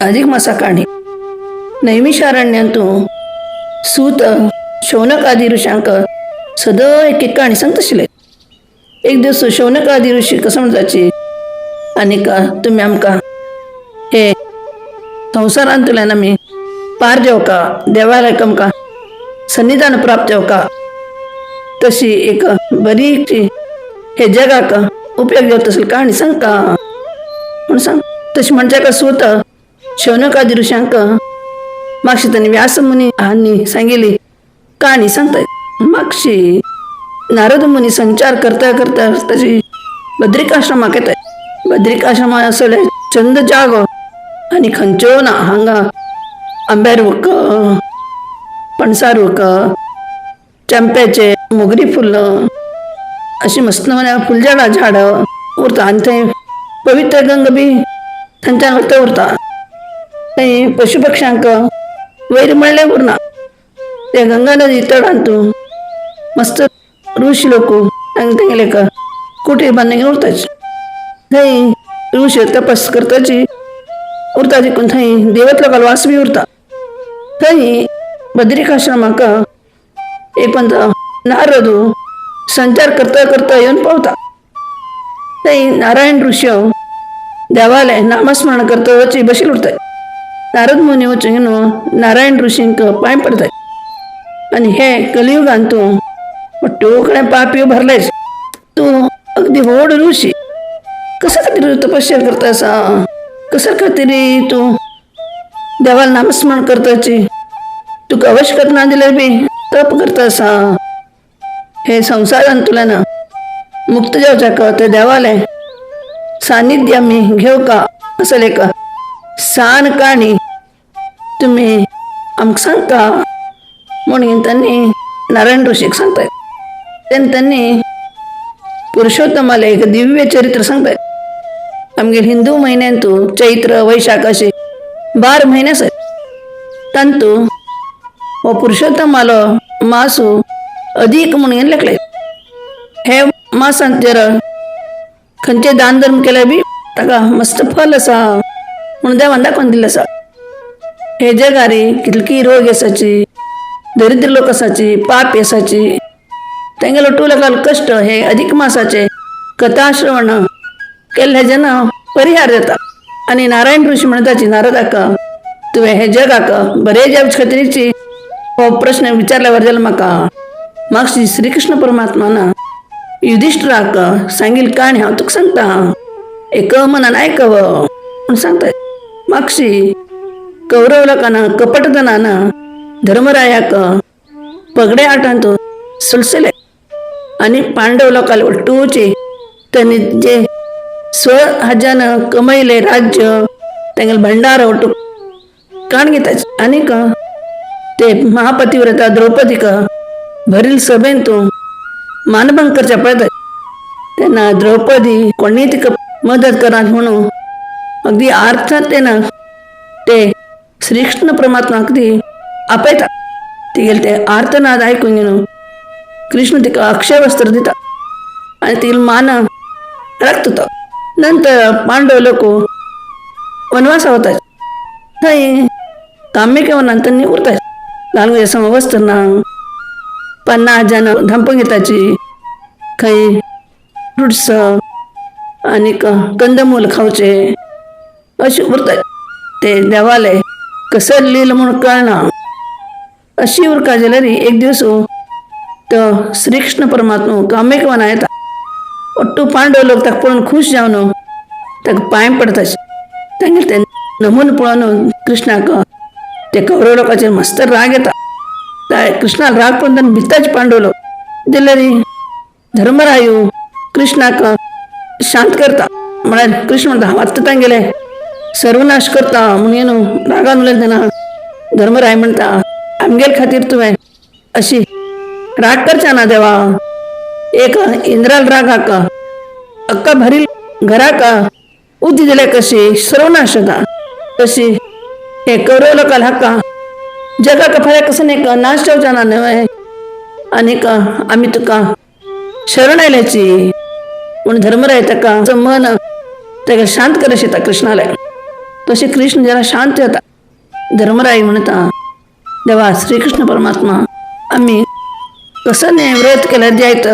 अधिक मासा काणी. नैमिषारण्यांतू सूत शौनक आदी ऋषांक सदा एक एक काणी सांगतशिले. एक दिवस शौनक आदी ऋषी कसं म्हणताची आणि का तुम्ही आमका हे संसारांतल्यान आमी पार जेवका देवाला आमकां सन्निधान प्राप्त जावका तशी एक बरीची हे जगाक उपयोग जावता तसली काणी सांगता म्हणून सांग. तशी म्हणच्या का सूत शौनकादी ऋषांक मागशी त्यांनी व्यासमुनी हांनी सांगितली कहाणी सांगताय. मागशी नारद मुनी संचार करता करता तशी बद्रिकाश्रमाक येताय. बद्रिकाश्रमा असले चंद जागो आनी खंयच्यो ना हांगा आंब्या रूख, पणसा रूख, चंप्याचे मोगरी फुलां अशी मस्त फुलझाडां झाडां उरता आनी थंय पवित्र गंग बी थंयच्यान वता उरता. थंय पशु पक्ष्यांक वयर म्हणलें उरना. ते गंगा नदी तडांतू मस्त ऋषी लोक तेंगेले कुटीर बांदून उरताची. थंय ऋषी तपस करताची उरता देखून थंय देवत लोकांलो वास बी उरता. थंय बद्रिकाश्रमाक एक पंत नारद संचार करता करता येवन पावता. थंय नारायण ऋषी देवाले नामस्मरण करता वची बशील उरताय. नारद मुनी वचून नारायण ऋषींक पांय पडताय. आनी हे कलियुगान तूं ಒಟ್ಟು कडेन पापयो भरलेच, तूं अगदी व्हड ऋषी कशा खातीर तपस्या करता आसा, कशा खातीर तूं देवाला नामस्मरण करताची, तुका आवश्यकता ना दिल्यार बी तप करता आसा, हे संवसारान तुला मुक्त जावच्याक ते देवाले सानिध्य आमी घेवका असले एक सान काणी तुम्ही आमकां सांगता म्हणून त्यांनी नारायण ऋषीक सांगताय. तेन्ना त्यांनी पुरुषोत्तमाले एक दिव्य चरित्र सांगताय. आमगेर हिंदू म्हयन्यांतू चैत्र वैशाख अशे 12 म्हयने आसात. तांतू हो पुरुषोत्तमालो मासू अधिक म्हणून लेखले. हे मासांत जर खंयचे दान धर्म केल्यार बी ताका मस्त फल आसा म्हणून देवान दाखोवन दिल्लें आसा. हे जगारी कितकी रोग आसाची, दरिद्र लोक आसाची, पाप आसाची, तेंगेलो टू लोकांक कश्ट हे अधिक मासाचे कथा श्रवण केल्ले जेन्ना परिहार जाता. आनी नारायण ऋषी म्हणटाची नारदाक तुवें हे जगाक बरे जावचे खातीरची हो प्रश्न विचारल्यावर जाल्यार म्हाका मागशी श्रीकृष्ण परमात्मान युधिष्ठिराक सांगील काणी हांव तुका सांगता, एक मनान आयकव म्हूण सांगता. मागशी कौरव लोकांना कपटतनान धर्मरायाक पगडे आटांत सुलसले आनी पांडव लोकांले ಒಟ್ಟೂಚಿ त्यांनी जे स्व हाज्यान कमयले राज्य तेंगेले भंडार ಒಟ್ಟು काण घेताच. आनीक ते महापतिव्रता द्रौपदीक भरील सभेन तूं मानभंग करच्या पळयता तेन्ना द्रौपदी कोणीय तिका मदत करात म्हणून अगदी अर्थात तेन्ना ते श्रीकृष्ण परमात्मा अगदी आपयता. तिगेले ते आर्तनाद आयकून घेवन कृष्ण तिका अक्षय वस्त्र दिता आनी तिगेले मान राखता. नंतर पांडव लोक वनवासा वतात. थंय काम्यक वनांत त्यांनी उरतात. घालूंक सम वस्त्र ना, 50 जाण धांपून घेताची, खंय फ्रुट्स आनी कंदमूल खावचे अशें उरतात. ते देवाले कसं लील म्हूण कळना. अशी उरका जाल्यार एक दिवस तो श्रीकृष्ण परमात्मा काम्यक वना येता. ಒಟ್ಟು पांडव लोक ताका पळोवन खूश जावन ताका पांय पडटा. तांगेले ते नमून पळोवन कृष्णाक ते कौरव लोकांचेर मस्त राग येता. कृष्णाक राग पळोवन तांणी भिताच पांडव लोक जाल्यार धर्मरायू कृष्णाक शांत करता. म्हळ्यार कृष्ण म्हणटा हांव आत्तां तांगेले सर्वनाश करता म्हणून रागान उलयता तेन्ना धर्मराय म्हणटा आमगेले खातीर तुवें अशी राग करच्या ना देवा. एक इंद्राल रागाक अक्का भरील घराक उद्दी दिल्या कशी सर्वनाश जाता, तशी हे कौरव लोकांक हाका जगाक फाल्यां कसो न्ही नाश जावचा ना न्हय, आनीक आमी तुका शरण आयल्याची म्हूण धर्मराय ताका मन ताका शांत करश येता कृष्णाले. तशें कृष्ण जरा शांत जाता. धर्मराय म्हणटा, देवा श्रीकृष्ण परमात्मा आमी कसं न्हय व्रत केल्यार जायत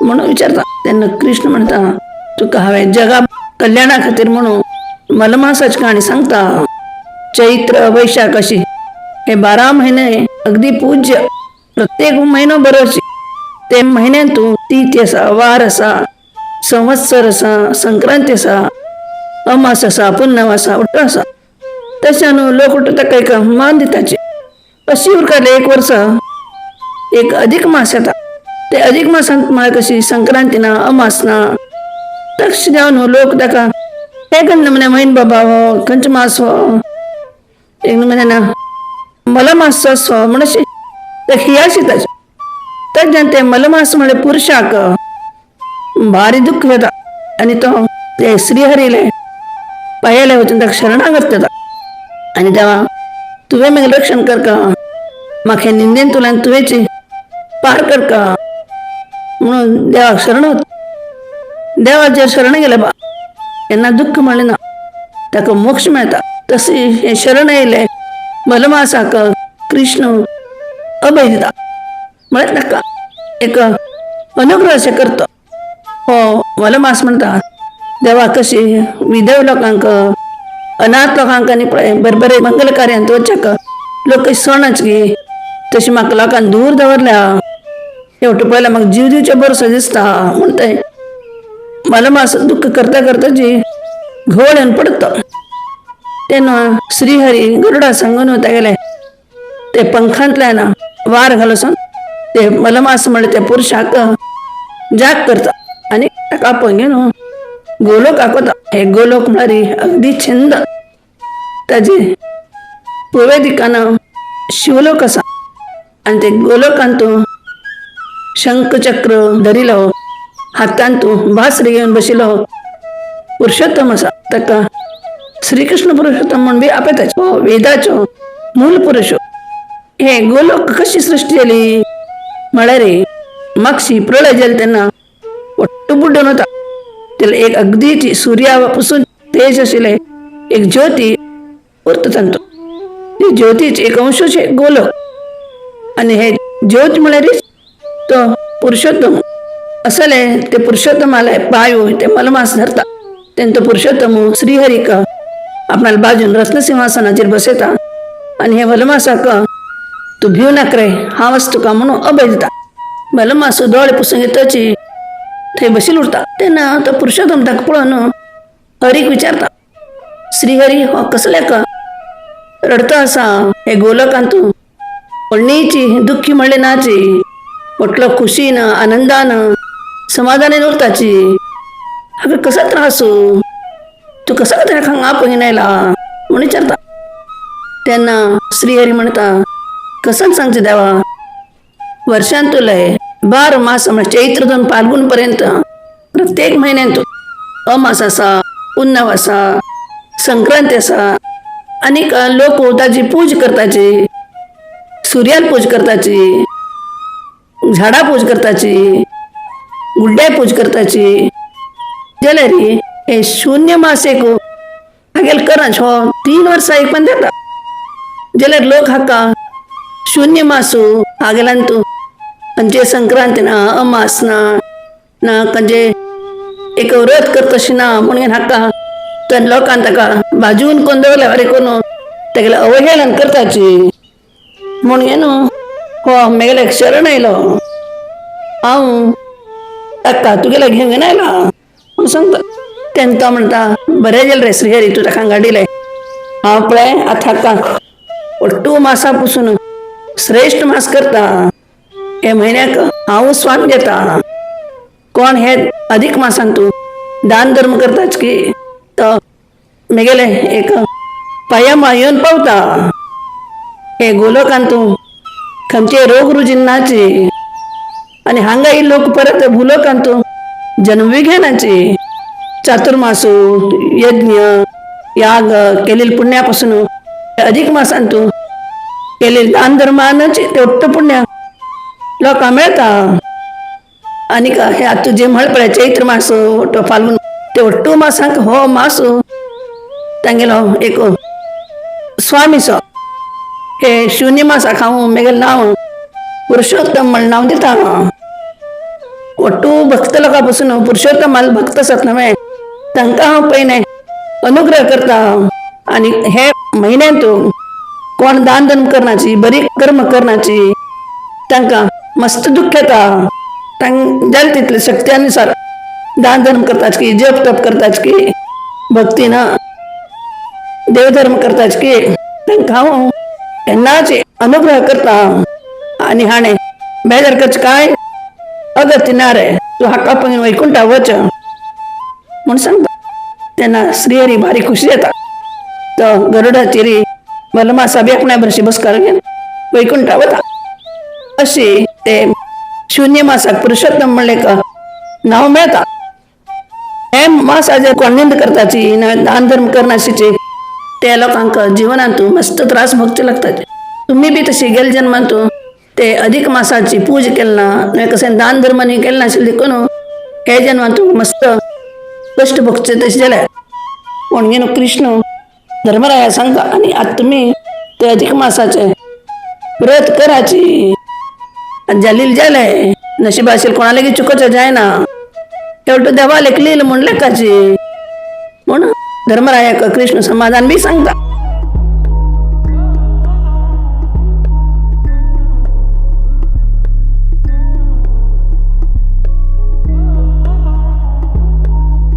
म्हणून विचारता. तेन्ना कृष्ण म्हणटा, तुका हांवें जगा कल्याणा खातीर म्हणून मलमासाची काणी सांगता. चैत्र वैशाख अशी हे 12 महिने अगदी पूज्य, प्रत्येक महिनो बरोची. ते महिन्यात तूं तीथ आसा, वार आसा, संवत्सर आसा, संक्रांती आसा, अमास आसा, पुन्नव आसा, उट्टो आसा. तशें न्हू लोक उठ्ठा ताका एक मान दिताचे. अशी उरकाले एक वर्सा एक अधिक मास येता. ते अधिक मासांत म्हळ्यार कशी संक्रांती ना, अमास ना, तशें जावन न्हू लोक ताका एक नमुने म्हयन बाबा हो खंयचो मास हो, एक नमुने ना मलमास असो म्हण अशें ते खियास येताचे. तज्ञान ते मलमास म्हळ्यार पुरुषाक भारी दुःख जाता आनी तो ते श्रीहरीले पायाले वचून ताका शरणागत जाता आनी देवा तुवें म्हगेलें रक्षण करका, म्हाका हे निंदेन तुल्यान तुवेंची पार करका म्हणून देवाक शरण वता. देवाचेर शरण गेले बा तेन्ना दुःख म्हणलें ना, ताका मोक्ष मेळटा. तशें हें शरण येयलें मलमासाक कृष्ण अभय दिता, म्हळ्यार ताका एक अनुग्रह अशें करता. हो मलमास म्हणटा देवा कशी विधव लोकांक, अनाथ लोकांक आनी पळय बरे बरे मंगल कार्यांत वचक लोक सणाच गी तशी म्हाका लोकांक दूर दवरल्या, हेवटे पळयल्यार म्हाका जीव दिवचे बरोसो दिसता म्हण ते मलमास दुःख करता करता जी घोळ येवन पडटा. तेन्ना श्रीहरी गरुडा सांगून तागेले ते पंखांतल्यान वार घालून ते मलमास म्हणले त्या पुरुषाक जाग करता आनी ताका आपोवन घेवन गोलोक आकोता. हे गोलोक म्हळ्यार अगदी छंद. ताजे पुर्वे दिकान शिवलोक आसा आनी ते गोलोकांत शंखचक्र धरिलो, हातांत बासरी घेवन बशिल्लो पुरुषोत्तम आसा. ताका श्रीकृष्ण पुरुषोत्तम म्हूण बी आपयता. हो वेदाचो मूल पुरुष. हे गोलोक कशी सृष्टी जाली म्हळ्यार मागशी प्रळय जाली तेन्ना वट्टू बुड्डून वता. त्याला एक अगदीची सूर्या पसून तेज आशिल्लें एक ज्योती उरता तांतूत. ती ज्योतीच एक अंशूच गोलोक आनी हे ज्योत म्हळ्यारच तो पुरुषोत्तम असले ते पुरुषोत्तमाले पायो ते मलमास धरता. तेन्ना तो पुरुषोत्तम श्रीहरीक आपणाल्या बाजून रत्नसिंहासनाचेर बसयता आनी हे मलमासाक तूं भिव नाका रे, हांव आसा तुका म्हणून अभय दिता. मलमास दोळे पुसून घेताची थंय बशील उरता. तेन्ना तो पुरुषोत्तम ताका पळोवन हरीक विचारता, श्रीहरी हो कसल्याक रडता आसा हे गोलोकांत कोणीची दुख्खी म्हणले नाची, म्हटलो खुशीन आनंदान समाधानान उरताची, हाका कसो त्रास, तूं कसो ताका हांगा आपोवन आयला म्हूण विचारता. तेन्ना श्रीहरी म्हणटा, कसं सांगचें देवा, वर्षांतुले 12 मास म्हळ्यार चैत्र दोन फाल्गुन पर्यंत प्रत्येक म्हयन्यांत अमास आसा, पुन्नव आसा, संक्रांती आसा आनीक लोक ताजी पूज करताची, सुर्याक पूज करताची, झाडां पूज करताची, गुड्ड्या पूज करताची. जाल्यार हे शून्य मास एक हागेल करंच हो 3 वर्सां एक पण जाता. जाल्यार लोक हाका शून्य मासू हागेल्यान तूं खंयचे संक्रांती ना, अमास ना, ना खंयचे एक व्रत करतशी ना म्हणून हाका तर लोकान ताका बाजून कोण दवरल्या बरें करून तेगेलें अवहेलन करताची. म्हणून न्हू हो मेगेले शरण आयलो हांव ताका तुगेले घेवन आयला म्हणून सांगता. तेन्ना तो म्हणटा, बरें जालें रे श्रीहरी, तूं ताका हांगा हांव पळय आतां हाका ಒಟ್ಟು मासा पसून श्रेश्ठ मास करता. हे म्हयन्याक हांव स्वान घेता. कोण हे अधिक मासान तूं दान धर्म करताच की तो मेगेले एक पांया येवन पावता. हे गोलोकान तूं खंयचे रोग रुजिन्नाची आनी हांगाय लोक परत भुलोकान तूं जन्मवी घेनाची. चातुर्मासू यज्ञ याग केलेले पुण्यापासून अधिक मासान तूं केलेले दान धर्मानच ते ಒಟ್ಟು पुण्य लोकांक मेळता. आनीक हे आतां जे म्हळ पळय चैत्र मास तो फाल्गुन ते ಒಟ್ಟು मासांक हो मास तांगेलो एक स्वामीचो हे शून्य मासाक हांव मेगेलें नांव पुरुषोत्तम म्हण नांव दिता. ಒಟ್ಟು भक्त लोकां पासून पुरुषोत्तमाल भक्त आसात न्हय तांकां हांव पयलें अनुग्रह करता. आनी हे म्हयन्यांत कोण दान धर्म करनाची, बरी कर्म करनाची, तांकां मस्त दुख्ख येता. तांकां जाले तितले शक्ती अनुसार दान धर्म करतात की, जप तप करतात की, भक्ती ना देवधर्म करतात की, तांकां हांव केन्नाच अनुग्रह करता. आनी हाणें बेजार करचें काय अगत्य ना रे, तूं हाका पळोवन वैकुंठा वच म्हूण सांगता. तेन्ना श्रीहरी भारी खुशी जाता. तो गरुडाचेर बलमासा बी आपणा भरशी बसकार घेवन वैकुंठा वता. अशी ते शून्य मासाक पुरुषोत्तम म्हणलें एक नांव मेळता. हे मासाचेर कोण निंद करताची ना दान धर्म करनाशीचे ते लोकांक जिवनांत मस्त त्रास भोगचे लागतात. तुम्ही बी तशी गेले जन्मांत ते अधिक मासाची पूज केली ना, न्हय कशें दान धर्म न्ही केलें नाशिल्लें देखून हे जन्मांत मस्त कश्ट भोगचे तशें जाले. पूण घेवन कृष्ण धर्मराया सांगता आनी आतां तुमी ते अधिक मासाचे व्रत कराची. आनी जालें जालें, नशिबा आशिल्लें कोणा लेगीत चुकोवचें जायना, शेवटो देवा लेखलील म्हूण लेखाची म्हूण धर्मरायाक कृष्ण समाधान बी सांगता.